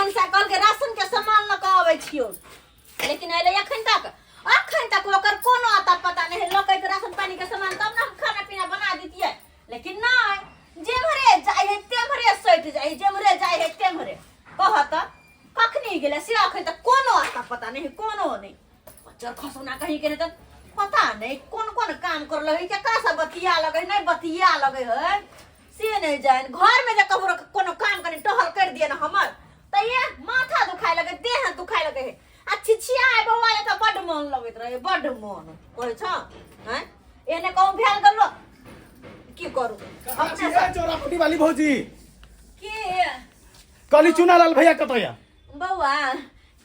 मनसा कहल के राशन के सामान लऽ कऽ अबै छियौ, लेकिन अयलै अखन तक, अखन तक ओकर कोनो अता पता नहीं है। लऽ के राशन पानी के सामान तब ने हम खाना पीना बना दितियै, लेकिन नहीं, जेम्हरे जाइ है तेम्हरे सटि जाइ है, जेम्हरे जाइ है तेम्हरे। कह तऽ कखनी गेलै से अखन तक कोनो अता पता नहीं, कोनो नहीं। बच्चर खसौना कहीं के नहीं तऽ पता नहीं कोन कोन काम कर लगे, केकरा से बतिया लगे, नहीं बतिया लगे है से नहीं जान। घर में जे ककरो कोनो काम कनी टहल कर दिए ना हमर तऽ ये माथा दुखाय लगे, देह दुखाय लगे है। आ छिछिया बौआ ये तऽ बड्ड मन लगैत रहे, बड्ड मन कहै छ हैं। एने कहूँ भेल गेलो की करू अपने से। चौरापट्टी वाली भौजी के कहली चुनालाल भैया कतऽ या? बौआ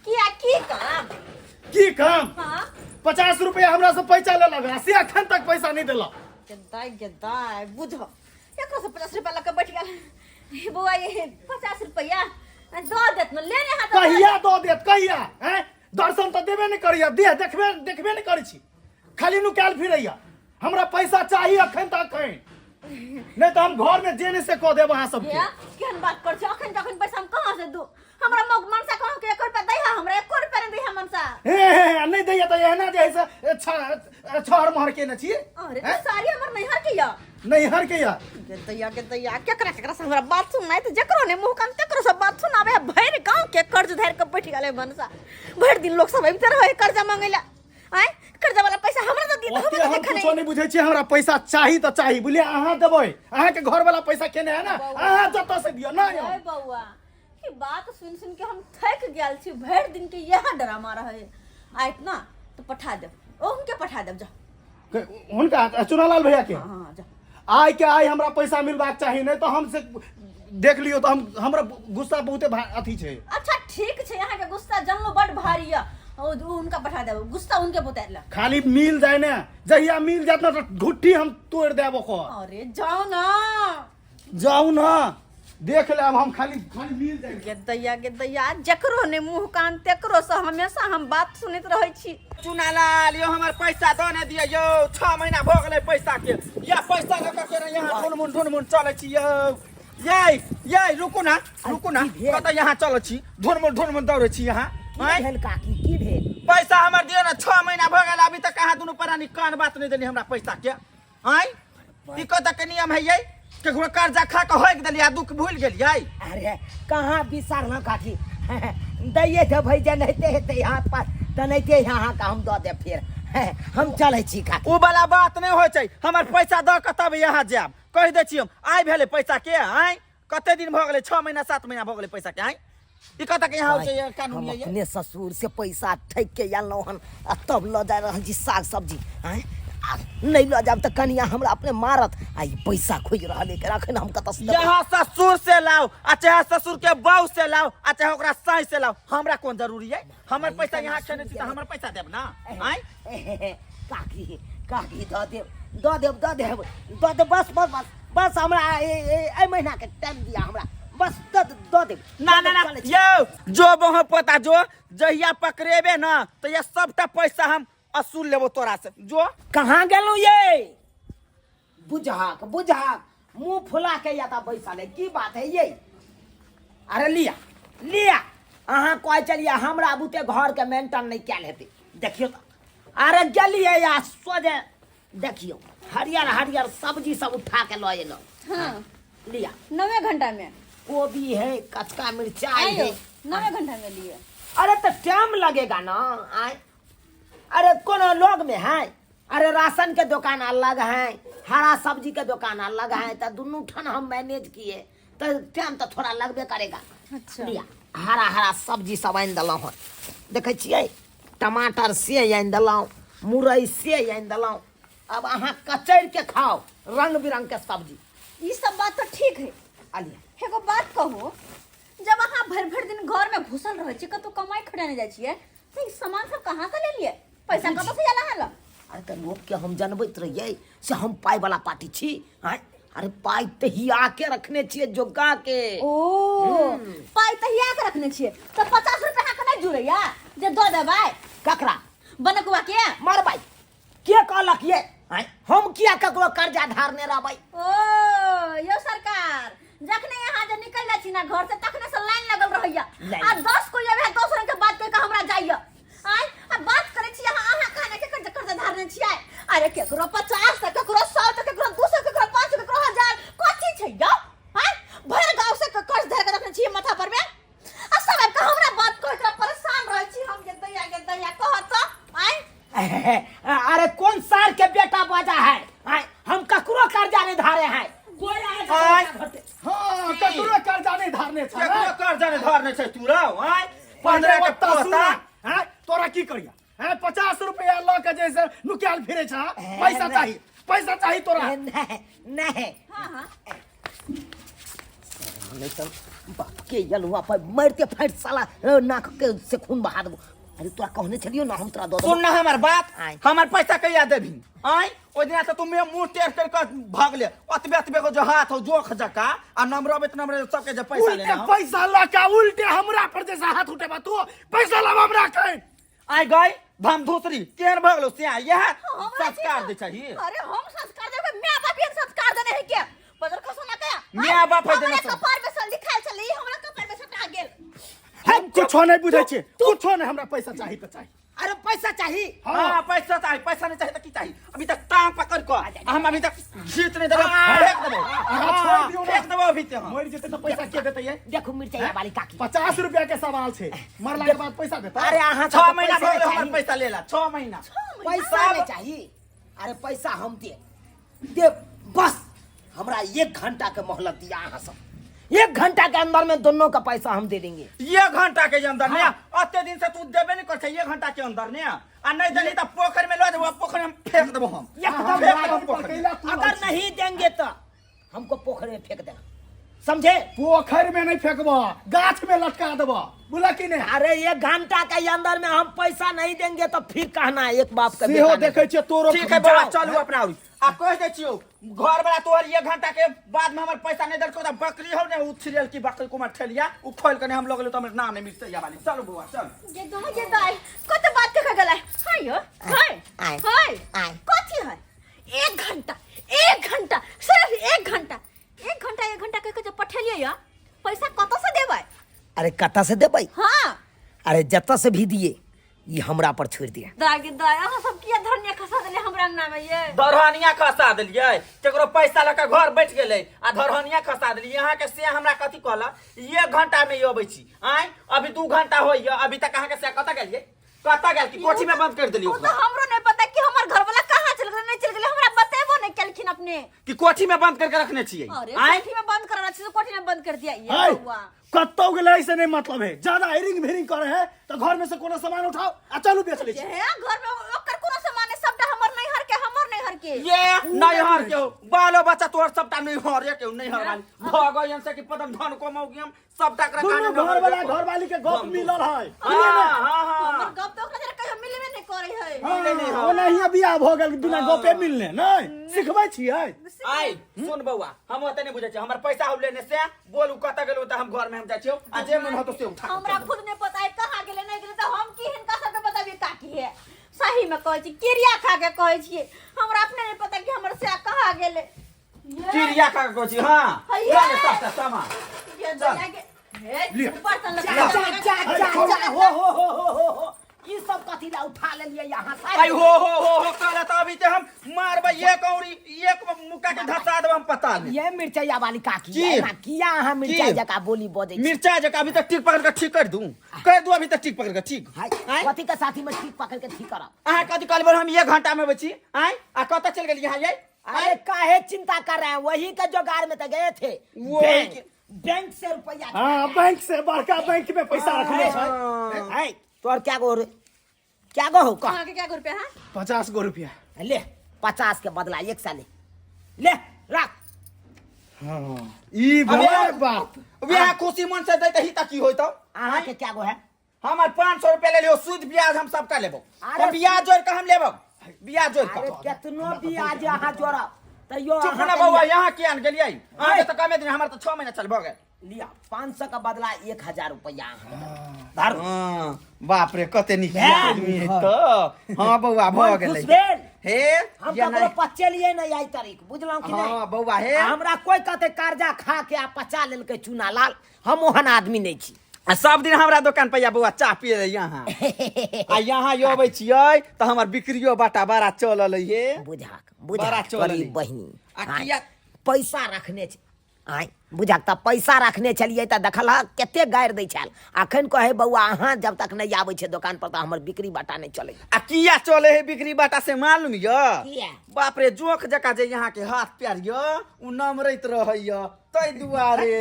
किया, की काम? की काम? हाँ। 50 रुपया हमरा से पैसा लेलक आ से अखन तक पैसा नहीं देलक। गेदाय गेदाय बुझ, एकरो से 50 रुपया लऽ के बैठ गेल। हे बौआ, ये 50 रुपया दऽ देत ने, लेने हाथ। कहिया दऽ देत, कहिया? हैं, दर्शन तऽ देबे नहीं करैया, देह देखबे देखबे नहीं करै छी, खाली नुकायल फिरैया। हमरा पैसा चाही अखन तऽ अखन, नहीं तऽ हम घर में जे नहीं से कऽ देब अहाँ सबके। हे, केहन बात कर छै? अखन तखन पैसा हम कहाँ से दू? हमरा मौग मनसा कहाँ के 1 रुपया दै है, हमरा 1 रुपया नहीं दै है मनसा। हे हे हे, नहीं दैया तऽ एहना जे है से छहर महर केने छी। अरे हैं? सारी हमर नैहर के या। नैहर के या। दैया के दैया, केकरा केकरा से हमरा बात सुननाइ तऽ जकरो ने मुँह कान तकरो से बात सुनाबे है। भरि गाँव के कर्ज धरि के बैठ गेलै मनसा। भरि दिन लोक सब अबिते रहै कर्जा मांगै ला। आँय, कर्जा वाला पैसा हमरा दऽ दिअ तऽ ओते हमरा हम देखने कुछो नहीं बुझै छियै, हमरा पैसा चाही तऽ चाही, बुझलियै? अहाँ देबै, अहाँके घर वाला पैसा केने है ना, अहाँ जतऽ से दिअ ना। अरे बौआ, ई बात सुन सुन के हम थक गेल छी। भरि दिन के इएह ड्रामा रहे। आयत ना तऽ पठा देब, ओ हुनके पठा देब, जा। हुनका चुनालाल भैया के? हाँ, जा। आइ के आइ हमरा पैसा मिलबाक चाही, नहीं तो हम से देख लियौ तऽ हम हमरा गुस्सा बहुते अथी छै। अच्छा ठीक छै, अहाँके गुस्सा जानलो बड भारी यऽ। ओ हुनका पठा देब, गुस्सा हुनके उतारि लेब। खाली मिल जाए ने, जहिया मिल जात ना तऽ घुट्ठी हम तोड़ि देब ओकर। अरे जाउ ना। जाउ ना, देख लेब हम, खाली खाली मिल जाए। गेदैया गेदैया, जकरो ने मुँह कान तेकरो से हमेशा हम बात सुनैत रहै छी। चुनालाल यो, हमर पैसा दऽ ने दिअ यौ, 6 महीना भऽ गेलै पैसा के। या पैसा लऽ कऽ केना यहाँ ढुनमुन ढुनमुन चलै छी यौ? ये ये रुकू ना, रुकू ना। की भेल? कतऽ यहाँ चलै छी, ढुनमुन ढुनमुन दौड़ै छी यहाँ? की आँय? भेल काकी, की भेल? पैसा हमर दिअ ने, 6 महीना भऽ गेल, अभी तक अहाँ दुनू प्राणी कान बात नहि देली हमरा पैसा के। आँय, ई कतऽ के नियम है ये? केकरो कर्जा खा कऽ होइक देलियै आ दुख भूलि गेलियै? अरे कहाँ बिसरलहुँ काकी, दैये देबै, जे नहिते हेतै हाथ पास तऽ नहिते अहाँके हम दऽ देब। फेर हम चलै छी काकी। उ वाला बात नहि होइ छै, हमर पैसा दऽ कऽ तब यहाँ जायब, कहि दै छी हम। आइ भेलै पैसा के? आँय, कते दिन भऽ गेलै? 6 महीना 7 महीना भऽ गेलै पैसा के। आँय, ई कतऽ के यहाँ होइ छै ये कानून? हम ये अपने ससुर से पैसा ठकि के अनलहुँ हन आ तब लऽ जा रहल छी साग सब्जी। आँय, आ नहि लऽ जायब तऽ कनिया हमरा अपने मारत। आ ई पैसा खोजि रहल है, एखन हम कतऽ से देबै? यहाँ ससुर से लाओ आ चाहे ससुर के बहू से लाओ आ चाहे ओकरा साई से लाओ, हमरा कोन जरूरी है? हमर पैसा यहाँ खेने छी तऽ हमर पैसा देब ना? आँय काकी, काकी, दऽ देब, दऽ देब, दऽ देब, दऽ देब। बस बस बस बस, हमरा एहि महीना के टाइम दिया हमरा, बस दऽ दऽ देब। ना ना ना। चलै छी। यौ जो बहु पोता जो, जहिया पकड़ेबे ना तऽ ये सबटा पैसा हम असूल लेबो तोरा से, जो। कहाँ गेलहुँ ये? बुझाक बुझाक मुंह फुला के या तऽ बैसल है, की बात है ये? अरे लिया लिया, अहाँ कहै चलिए हमरा बुते घर के मेंटेन नहीं कयल हेतै। देखियौ तऽ, अरे गेलियै आ सोझे देखियौ हरियर हरियर सब्जी सब उठा के लऽ एलहुँ। हाँ। लिया। 9 घंटा में कोबी है, कचका मिर्चाई आइयो है। 9 घंटा में लिए। अरे तो टाइम लगेगा ना। आए, अरे कोनो लोग में है, अरे राशन के दुकान अलग है, हरा सब्जी के दुकान अलग है, तो दुनू ठन हम मैनेज किए तो टाइम तो थोड़ा लगबे करेगा। अच्छा। लिया, हरा हरा सब्जी सब आनि देलहुँ हन, देखै छियै टमाटर से आनि देलहुँ, मुरई से आनि देलहुँ। अब अहाँ कचरि के खाओ रंग बिरंग के सब्जी। ई सब बात तो ठीक है। अलिया। एगो बात कहू, जब अहाँ भरि भरि दिन घर में घुसल रहै छी, कतौ कमाइ खटाइ नहि जाइ छियै, तऽ ई सामान सब कहाँ से लेलियै? पैसा कतऽ से आयल अहाँ लग? अरे तऽ लोकके हम जनबैत रहियै से हम पाइ वाला पार्टी छी। आँय, अरे पाइ तहिया के रखने छियै जोगा के। ओ पाइ तहिया के रखने छियै तऽ 50 रुपया अहाँके नहि जुड़ैया जे दऽ देबै? ककरा? बनकुआ के। मरबै के कहलक ये? आँय, हम किया ककरो कर्जा धारने रहबै? ओ यौ सरकार, जखने यहाँ जे निकल जाइ छी ना घर से तखने से लाइन लगल रहैया। नहीं। आ 10 कोई आबे है 10 रंग के बात कह के हमरा जाइए आय आ बात करै छी अहाँ अहाँ कहने के कर्ज कर्ज धारने छियै अरे केकरो 50 त केकरो 100 त केकरो 200 केकरो 500 केकरो 1000 कथी छै यौ आय भरि गाँव से कर्ज धर के रखने छियै माथा पर में आ सब आबि के हमरा बात कह के परेशान रहै छी हम जे दैया के दैया कहत त आय अरे कौन सार के बेटा बाजा है आय, हम ककरो कर्जा नहीं धारे हैं कोई आए तो आय। कर्जा भरते। हाँ ककरो कर्जा नहीं धारने छै केकरो कर्जा नहि धरने छै तू रौ आय 15 के पोता हैं तोरा की करिया हैं 50 रुपया लऽ के जैसे नुकायल फिरे छ पैसा नहीं। चाही पैसा चाही तोरा नहीं नहीं हाँ हाँ नहीं तो बाप के यलुआ पर मरते फट साला नाक के से खून बहा देबो अरे तोरा कहने छलियो ना हम तोरा दऽ देबो सुन ना हमर बात आय। हमर पैसा कहिया देबही आय ओहि दिना तऽ तू मेरे मुंह टेढ़ कर के भागले ओतबे ओतबे को जो हाथ हो जोख जका आ नमरबे त नमरे सबके जे पैसा उल्टे लेना हो। पैसा लऽ के उल्टे हमरा पर जैसा हाथ उठेबा तू पैसा लाब हमरा के आय गई धम धूसरी केहन भगलो से यह हमरा संस्कार छी दे चाहिए अरे हम संस्कार देबे my बाप के संस्कार देने है के बदर खसो ना कया my बाप है देने हमरा सब। कपार में से लिखायल छलै हमरा कपार में सटा गेल हम कुछो नहीं बुझै छी कुछो नहीं हमरा पैसा चाही तऽ चाही अरे पैसा चाहिए हाँ पैसा चाहिए पैसा नहीं चाहिए तो की चाहिए अभी तक टांग पकड़ कर हम अभी तक जीत नहीं देबो फेंक देबो अहाँ छोड़ि दियौ ना। फेंक देबो अभी ते हम मरि जेतै तऽ पैसा के देतै ये देखो मिर्चाई वाली काकी 50 रुपया के सवाल छै मरला के बाद पैसा देतै अरे अहाँ 6 महीना भऽ गेल हमर चाहिए। पैसा लेला 6 महीना पैसा नहीं चाहिए अरे पैसा हम दे दे बस हमरा एक घंटा के मोहलत दिया अहाँ सब एक घंटा के अंदर में दोनों का पैसा हम दे देंगे एक घंटा के अंदर ने अते दिन से तू देबे नहीं कर छै एक घंटा के अंदर ने आ नहीं देली त पोखर में ल जेबो पोखर में फेंक देबो हम एकदम फेंक देबो पोखर में। अगर नहीं देंगे तो हमको पोखर में फेंक देना समझे पोखर में नहीं फेंकबो गाछ में लटका देबो बुझला कि नहीं अरे एक घंटा के अंदर में हम पैसा नहीं देंगे तो फिर कहना है एक बाप का सेहो बेटा नहीं। देखै छियै तोरो ठीक है बौआ चलू अपना ओरी आ कह दै छियौ घर वाला तोहर एक घंटा के बाद में हमर पैसा नहीं देलकौ त बकरी हौ ने उ छिड़ेल की बकरी कुमार ठेलिया उ खोल के ने हम लगलो त हमर नाम नहीं मिलतै या वाली चलू बौआ चल ये दाई ये दाई कत बात के गेलै हाय यो हाय आय। हाय आय। कथी है एक घंटा एक घंटा सिर्फ एक घंटा एक घंटा एक घंटा कह के जे पठेलियै या पैसा कत से देबै अरे कतऽ से देबै हाँ अरे जतऽ से भी दिए ई हमरा पर छोड़ दिया दागी दाई अहाँ सब किया धनिया खसा देले हमरा अंगना में ये दरहनिया खसा देलियै केकरो पैसा लऽ के घर बैठ गेलै आ दरहनिया खसा देलियै अहाँके से हमरा कथी कहला एक घंटा में अबै छी आँय अभी 2 घंटा होइए अभी तक अहाँके से कतऽ गेलियै कतऽ गेल की कोठी में बंद कर देलियै ओ तो ओकरा हमरो नहीं पता कि हमर घर वाला कहाँ चल गेलै नहीं चल गेलै हमरा बतेबो नहीं केलखिन अपने कि कोठी में बंद करके रखने छियै अरे आँय कोठी में बंद करना छै तो कोठी में बंद कर दिया ये है बउआ कतौ गेलै से नहीं मतलब है ज्यादा हिरिंग भिरिंग करे है तो घर में से कोनो सामान उठाओ आ चलू बेच ले जे है घर में ओकर कोनो सामान नहीं सबटा हमर नैहर के हमर नैहर के ये नैहर के हो, बालो बच्चा तोहर सबटा नैहर के हो, नैहर वाली भऽ गई से कि पदम धन कमाओगी हम सबटा एकरा दुनू काने घर वाला घर वाली के गप मिलल है हाँ हाँ हाँ हमर गप तो ओकरा जरा कहियो मिलबे नहीं करे है मिले नहीं हाँ, है। ओनाहिए बियाह भऽ गेल बिना गपे मिलने नहीं सिखबै छियै आइ सुन बौआ हम ओते नहीं बुझै छियै हमर पैसा हो लेने से बोलू कतऽ गेलौ तऽ हम घर में हम जाइ छियौ आ जे मन होतो से उठा के हमरा चल खुद नहीं पता है कहाँ गेलै नहीं गेलै तऽ हम की हिनका सबके बताबियै काकी है सही में कहै छी किरिया खा के कहै छियै हमरा अपने नहीं पता कि हमर से कहाँ गेलै जेबौ। चिड़िया खा के कहै छी हाँ हैया। लऽ ले सबटा सामान ये दया के हे लिअ। ऊपर से जा लगा जा जा जा जा हो हो हो हो हो हो ई सब कथी ला उठा लेलियै यहाँ से आई हो हो हो हो कहले तऽ अभी ते हम मारबै एक औरी एक मुक्का के धसा देब हम पता नहीं ये मिर्चैया वाली काकी की? एना किया अहाँ मिर्चाई की? जकाँ बोली बजै छी मिर्चा जका अभी तक ठीक पकड़ के ठीक कर दूं कर दूं अभी तक ठीक पकड़ के ठीक हाय आँय? कथी के साथी में ठीक पकड़ के ठीक करब अहाँ कथी कहलियै हम एक घंटा में बची आँय आ कतऽ चलि गेलियै अहाँ यै अरे काहे चिंता कर रहे हैं वही के जोगाड़ में तो गए थे वही बैंक के- बैंक से रुपया हाँ बैंक से बड़का बैंक में पैसा रखने छै है तोर क्या गो रे क्या गो हो कह अहाँके क्या रुपया है 50 गो रुपया ले 50 के बदला एक साले ले रख हाँ ई भेलै बात वएह खुशी मन से दैत ही तऽ की होइत अहाँ के क्या गो है हमर 500 रुपया ले लियौ सूद ब्याज हम सबटा लेबो अरे हम ब्याज जोड़ के हम लेबो ब्याज जोड़ अरे के केतनो ब्याज अहाँ जोड़ब तैयो चुप अहाँ ना के बौआ लिया- यहाँ किया ने गेलियै अहाँके तऽ कमे दिन हमर तऽ 6 महीना चल भऽ गेल लिया 500 के बदला 1000 रुपया अहाँ धरू हाँ, बाप रे कते नीक भेल। आदमी है तऽ हाँ बौआ भऽ मन गेलै खुश भेल? हे हम या ककरो नहि? पचेलियै नहि आइ तारीख बुझलहुँ कि नहि हाँ बौआ हे हमरा कोई कहते कर्जा खा के आ पचा लेलकै चूना लाल हम ओहन आदमी नहि छी आ सब दिन हमरा दोकान पर या बौआ चाह पिए ले यहाँ आ यहाँ यो अबै छियै तऽ हमर बिक्रियो बाटा बड़ा चलल हे बुझाक बड़ा बुझाक चलल गरीब है। बहिनी आ आँय, किया पैसा रखने छै आँय बुझाक तऽ पैसा रखने छलियै तऽ देखलहक कते गारि दै छल अखन कहै बौआ अहाँ जब तक नहि आबै छै दोकान पर तऽ हमर बिक्री बाटा नहि चलै आ किया चले है बिक्री बाटा से मालूम य किया? बाप रे जोख जका जे यहाँ के हाथ पैर य उ नमरैत रहै य तै दुआरे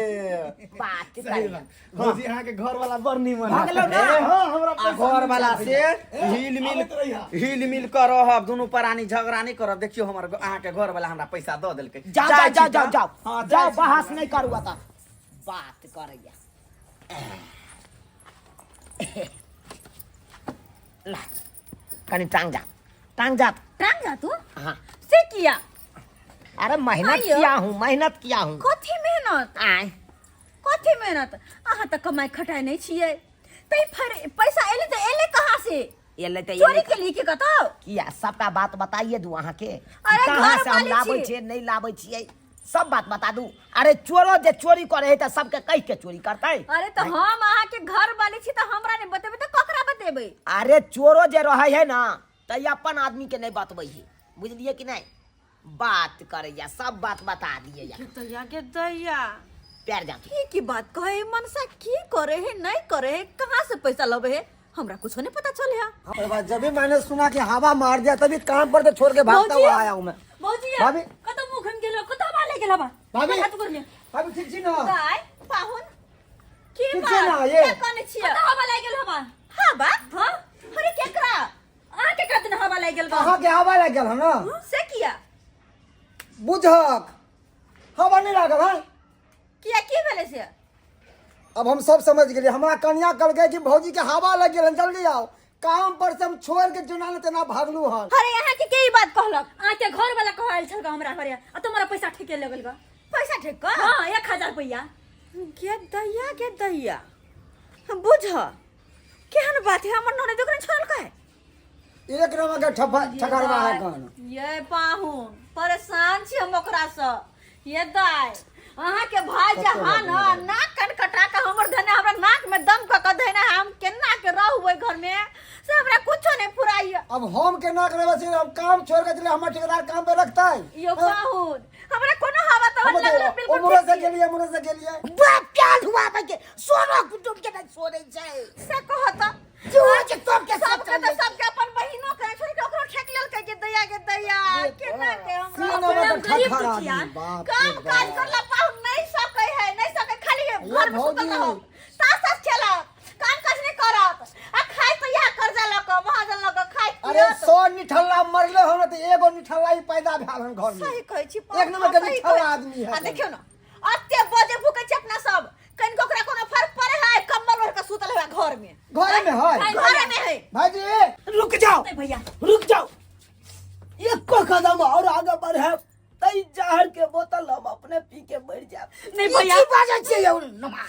बात सही करी। बात भौजी अहाँ के घर वाला बड़ नीमन भऽ गेलौ ना? हां हमरा आ पैसा घर वाला नहीं से चाही। हिल मिल आबैत रहिहा। हिल मिल कर रहब दुनू प्राणी झगड़ा नहीं करब देखियो हमर अहाँ के घर वाला हमरा पैसा दऽ देलकै जाओ जाइ जाओ छी जाओ तऽ। जाओ हाँ, जाओ जाइ छी। बहस नहीं करू अतः बात करैया ला कनी टांग जा टांग जा टांग जा तू हाँ से किया अरे मेहनत आइयो। किया हूँ मेहनत किया हूँ कथी मेहनत आय कथी मेहनत अहाँ तऽ कमाइ खटाइ नहि छियै तै फिर पैसा एले तऽ एले कहाँ से एलै तऽ चोरी एलै के लिए के कतौ किया सबटा बात बताइए दू अहाँके अरे कहाँ घर से हम वाली लाबै छी। छियै नहि लाबै छियै सब बात बता दू अरे चोरो जे चोरी करे है तऽ सबके कहि के चोरी करतै अरे तऽ हम अहाँ के घर वाली छी तऽ हमरा नहि बतेबै तऽ ककरा बतेबै अरे चोरो जे रहै है ना तऽ ई अपन आदमी के नहि बतबै है बुझलियै कि नहि बात करैया सब बात बता दिए या दैया के दैया प्यार जा की की बात कहे मनसा की करे है नहीं करे है कहाँ से पैसा लबे है हमरा कुछ नहीं पता चले है अरे बात, जब भी मैंने सुना कि हवा मार दिया तभी काम पर तो छोड़ के भागता हुआ आया हूँ मैं। भौजी भाभी। कत मुंह घुम गेलो कत हवा ले गेलो बा भाभी। हाथ कर ले भाभी ठीक छी ना? गाय पाहुन की ठीक बात छै ना, ये? क्या कहने छियै कत हवा लागि गेल हवा हां बा हां अरे केकरा अहाँ के कत हवा लागि गेल बा अहाँ के हवा लागि गेल हन ना? से किया बुझक हवा नहीं लागल है। किया की भेलै से अब हम सब समझ गेलियै। हमरा कनिया कहलकै कि भौजी के हवा लागि गेल हन, जल्दी आओ। काम पर से हम छोड़ के जेना ने तेना भागलू हन। अरे यहाँ के के ई बात कहलक? अहाँ के घर वाला कहल छल हमरा घरे आ तुम्हारा पैसा ठेके लगल बा। पैसा ठेक क? हाँ, 1000 रुपया। के दैया के दैया बुझ केहन बात है, हमर ननद ओकरा छोड़ल है। एक नंबर के ठप्पा ठकरवा है कन। ये पाहुन परेशान छी हम ओकरा से। ये दाय अहाँ के भाई जहान ह नाक कन कटा के हमर धने हमरा नाक में दम क क धने हम केना के रहबै घर में से हमरा कुछो नहीं फुराइय। अब हम केना के रहबै से हम काम छोड़ के चले, हमर ठेकेदार काम पे रखतै। यो पाहुन हमरा कोनो हवा तवा हम लगल तो बिल्कुल उम्र से ठीक गेलियै, उम्र से गेलियै। बाप के आलुआ के सोनो कुटुम के नहीं छोड़ै छै। से कहत जो होइ छै सबके सब सबके तऽ सबके अपन बहिनो के छोड़ के ओकरो ठेक लेलकै के दैया के दैया केना के हमरा सीन अपना नंबर के गरीब ठकहर दुखिया। आदमी, बाप रे काम बाप। काज करला पाहुन नहीं सकै है, नहीं सकै, खाली ये घर में सुतल भौजी। रहो तास तास खेलत काम काज नहीं करत आ खाइ तो यहाँ कर्जा लऽ कऽ महाजन लऽ कऽ खाइ अरे 100 निठल्ला मरले हन तऽ एगो निठल्ला ही पैदा भेल हन घर में। सही कहै छी एक नंबर के सही निठल्ला कहै- आदमी है। आ देखियौ न अते बजे भूकै छी अपना सब कनिको ओकरा कोनो फर्क पड़े है कम्बल ओढ़ के सुतल है घर में। घरे में है। घरे में है। भाईजी रुक जाओ नहीं भैया रुक जाओ, एको कदम और आगे बढ़े तई जहर के बोतल हम अपने पी के मर जाब। नहीं भैया। की बाजै छियै यौ नमा?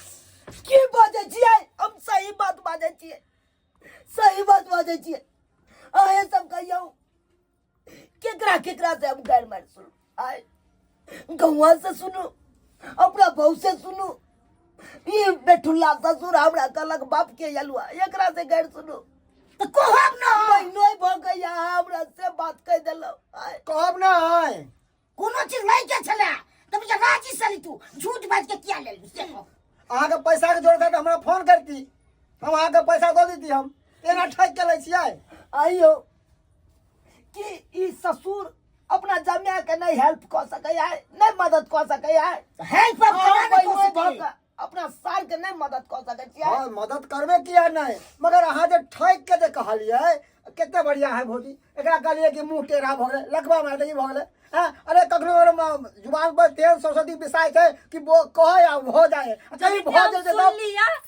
की बाजै छियै? हम सही बात बाजै छियै, सही बात बाजै छियै। अहें सब कहियौ केकरा केकरा से हम गारि मारि सुनू? आय गौआ से सुनू, अपना बहू से सुनू, ई बेठुल्ला ससुर हमरा कहलक बाप के यलुआ, एकरा से गारि सुनू। तऽ कहब ना। बहिनोइ भऽ गैया हमरा से बात कहि देलहुँ। आय। कहब ना। आय। कोनो चीज लै के छलै तऽ बुझा राजी सली तू झूठ बाजि के किया लेलू से कह। अहाँके पैसा के जरूरत है तऽ हमरा फोन करती, हम अहाँके पैसा दऽ देती। हम एना ठकि के लै छियै। आइयो कि ई ससुर अपना जमाय के नहीं हेल्प कऽ सकैया, नहीं मदद कऽ सकैया। हेल्प अब अहाँ केना नहि कऽ बहिनोइ भऽ सकैया? कऽ अपना सार के नहीं मदद कऽ सकै छियै। हाँ मदद करबे किया नहीं, मगर अहाँ जे ठकि के जे कहलियै कते बढ़िया है भौजी। एकरा कहलियै कि मुँह टेढ़ा भऽ गेलै, लकवा मारि देली भऽ गेलै। हाँ, अरे कखनो जुबान पर तेल सरस्वती बिसाइ छै कि वो कहै आ भऽ जाइ, आ कहीं भऽ जेतै तब,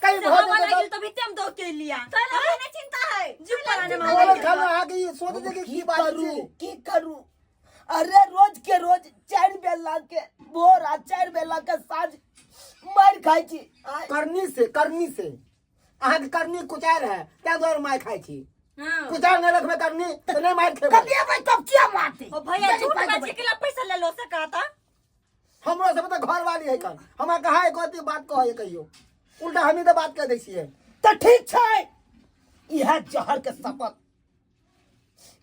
कहीं भऽ जेतै तब। तभी हम दो के लिया। तैं लए नहि चिंता है। जी, पराने चिंता मामा। नहीं। बोलत खाली अहाँके ई सोच दे कि की बात करू छी। की करू? अरे रोज के रोज 4 बेला के भोर आ 4 बेला के साँझ मारि खाइ छी। आय। करनी से, करनी से अहाँके करनी कुचायल है ताहि दुआरे मारि खाइ छी। हाँ। कुचायल नहि रखबै करनी तऽ नहि मारि खेबै। कभी अबै तब किया मारतै? ओ भैया जल्दी झूठ पाइ बाजी देबै। के ला पैसा ले लो से कहता। हमरो सब तऽ घर वाली है कन, हमरा कहाँ एको अथी बात कहै कहियो। उल्टा हमही तऽ बात कह दै छियै। तऽ ठीक छै, इएह जहर के शपथ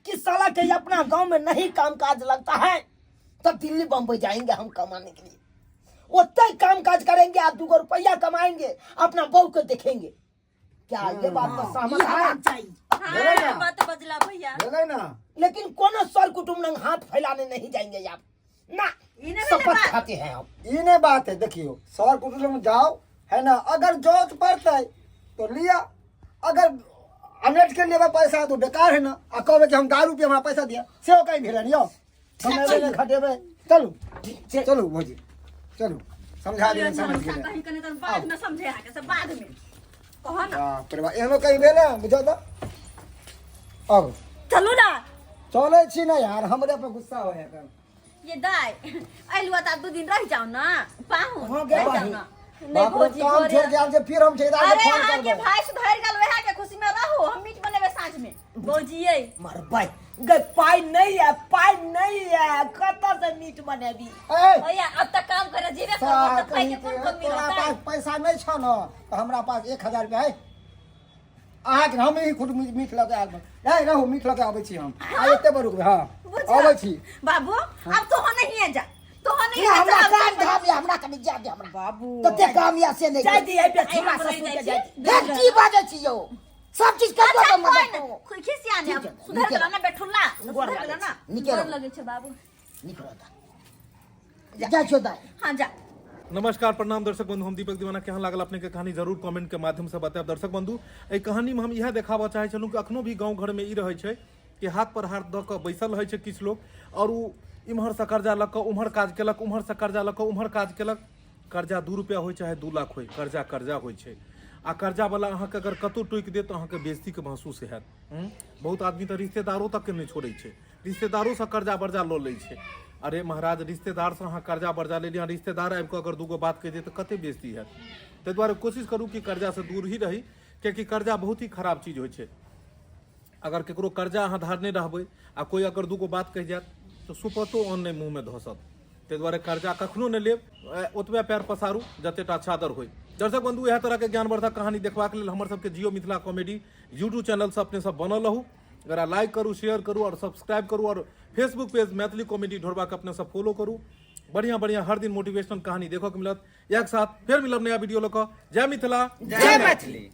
कि साला के अपना गांव में नहीं काम काज लगता है तो दिल्ली बम्बई जाएंगे हम कमाने के लिए, ओतै काम काज करेंगे आ दूगो रुपया कमाएंगे, अपना बहू को देखेंगे। क्या ये बात पर सहमत ई है? हेबाक चाही। भेलै ना? हाँ, बात बजला भैया। भेलै ना? लेकिन कोनो सर कुटुम्ब लंग हाथ फैलाने नहीं जाएंगे आप ना, ई नहीं भेलै शपथ बात। खाते हैं हम। ई नहीं बात है। देखियो सर कुटुम्ब लग जाओ है ना, अगर जरूरत पड़तै तो लिया, अगर अनेट के लेबै पैसा तो बेकार है ना। आ कहबै कि हम दारू पी हमरा पैसा दिया, सेहो कहीं भेलै यौ, कमेबै नहि खटेबै। चलू चलू भौजी चलू, समझा दियौ समझ गेलै। कहीं कने तन बाद में समझे आके सब बाद में कहो ना। बाप रे बाप, एहनो कहीं भेलै बुझौ तऽ। अब चलू ना। चलै छी ना यार, हमरे पर गुस्सा हो है। ये दाई अइलुआ त 2 दिन रह जाओ ना पाहु। हाँ, गे रह जाओ बहिन। ना। नहीं बाप रे, भौजी काम घरे। छोड़ के आयल छै, फिर हम ठेकेदार के अरे फोन अहाँ के करबै। भाई सुधर गेल, वएह के खुशी में रहू, हम मीट बनेबै साँझ में। भौजी ये मरबै गई, पाइ नहीं है, पाइ नहीं है, कतऽ से मीट बनेबी? ए, भैया अब तक काम करे जीवे करबो त पाई के कोन कमी तोरा रहतै? पास पैसा नहीं छौ न तऽ हमरा पास 1000 रुपया है। अहाँके हम ही खुद मीट लऽ के आयल बा। ए रहू, मीट लऽ के अबै छी हम। आ एते पर रुकबै। हँ बुझल? अबै छी। बाबू अब तो नहीं जा, तो नहीं ना, जा, हमरा अब काम तो- धाम या हमरा कनि जा दे हमरा। बाबू। तते काम या से नहीं। जाय दियै बेचुरा आइ हम ससुर रहि के जाइ जाय छी। दियै। देख की बाजै छी यौ, सब चीज कर अच्छा दो कोई मदद ना तो। खिसिया ने अब ठीक है, सुधर नीके गेलो ना बेठुल्ला, गोर सुधर लागै गेलो ना। नीके गोर रहो। लगै छै बाबू। नीक रहता। जा छो दाइ। हाँ जा। नमस्कार प्रणाम दर्शक बंधु, हम दीपक दीवाना। केहन लागल अपने के कहानी जरूर कमेंट के माध्यम से बतायब। दर्शक बंधु, एहि कहानी में हम इएह देखाबऽ चाहै छलहुँ कि अखनो भी गाँव घर में ई रहै छै कि हाथ पर हाथ दऽ कऽ बैसल रहै छै किछु लोग, और ओ इम्हरसँ कर्जा लऽ कऽ उम्हर काज केलक, उम्हरसँ कर्जा लऽ कऽ उम्हर काज केलक। कर्जा 2 रुपया होइ चाहे 2 लाख होइ, कर्जा कर्जा होइ छै। आ कर्जावला अहाँके अगर कतहु टोकि देत तऽ अहाँके बेइज्जतीके महसूस हैत। बहुत आदमी तऽ रिश्तेदारो तकके नहि छोड़ै छै, रिश्तेदारोसँ कर्जा बर्जा लऽ लै छै। अरे महाराज, रिश्तेदारसँ अहाँ कर्जा बर्जा लेलियै, अहाँ रिश्तेदार आबि कऽ अगर दूगो बात कहि देत तऽ कते बेइज्जती हैत। ताहि दुआरे कोशिश करू कि कर्जासँ दूर ही रही, कियाकि कर्जा बहुत ही खराब चीज होइ छै। अगर ककरो कर्जा अहाँ धारने रहबै आ कोइ अगर दूगो बात कहि जायत तऽ सुपतो अन्न नहि मुँहमे धसत। ताहि दुआरे कर्जा कखनो नहि लेब, ओतबे पैर पसारू जतेटा चादर होइ। दर्शक बंधु, इएह तरहके ज्ञानवर्धक कहानी देखबाक लेल हमर सबके जियो मिथिला कॉमेडी यूट्यूब चैनलसँ अपने सब बनल रहू। एकरा लाइक करू, शेयर करू और सब्सक्राइब करू, और फेसबुक पेज मैथिली कॉमेडी ढोरबाके अपने सब फॉलो करू। बढ़िया बढ़िया हर दिन मोटिवेशनल कहानी देखऽ के मिलत। एक साथ फेर मिलब नया वीडियो लऽ कऽ। जय मिथिला, जय मैथिली।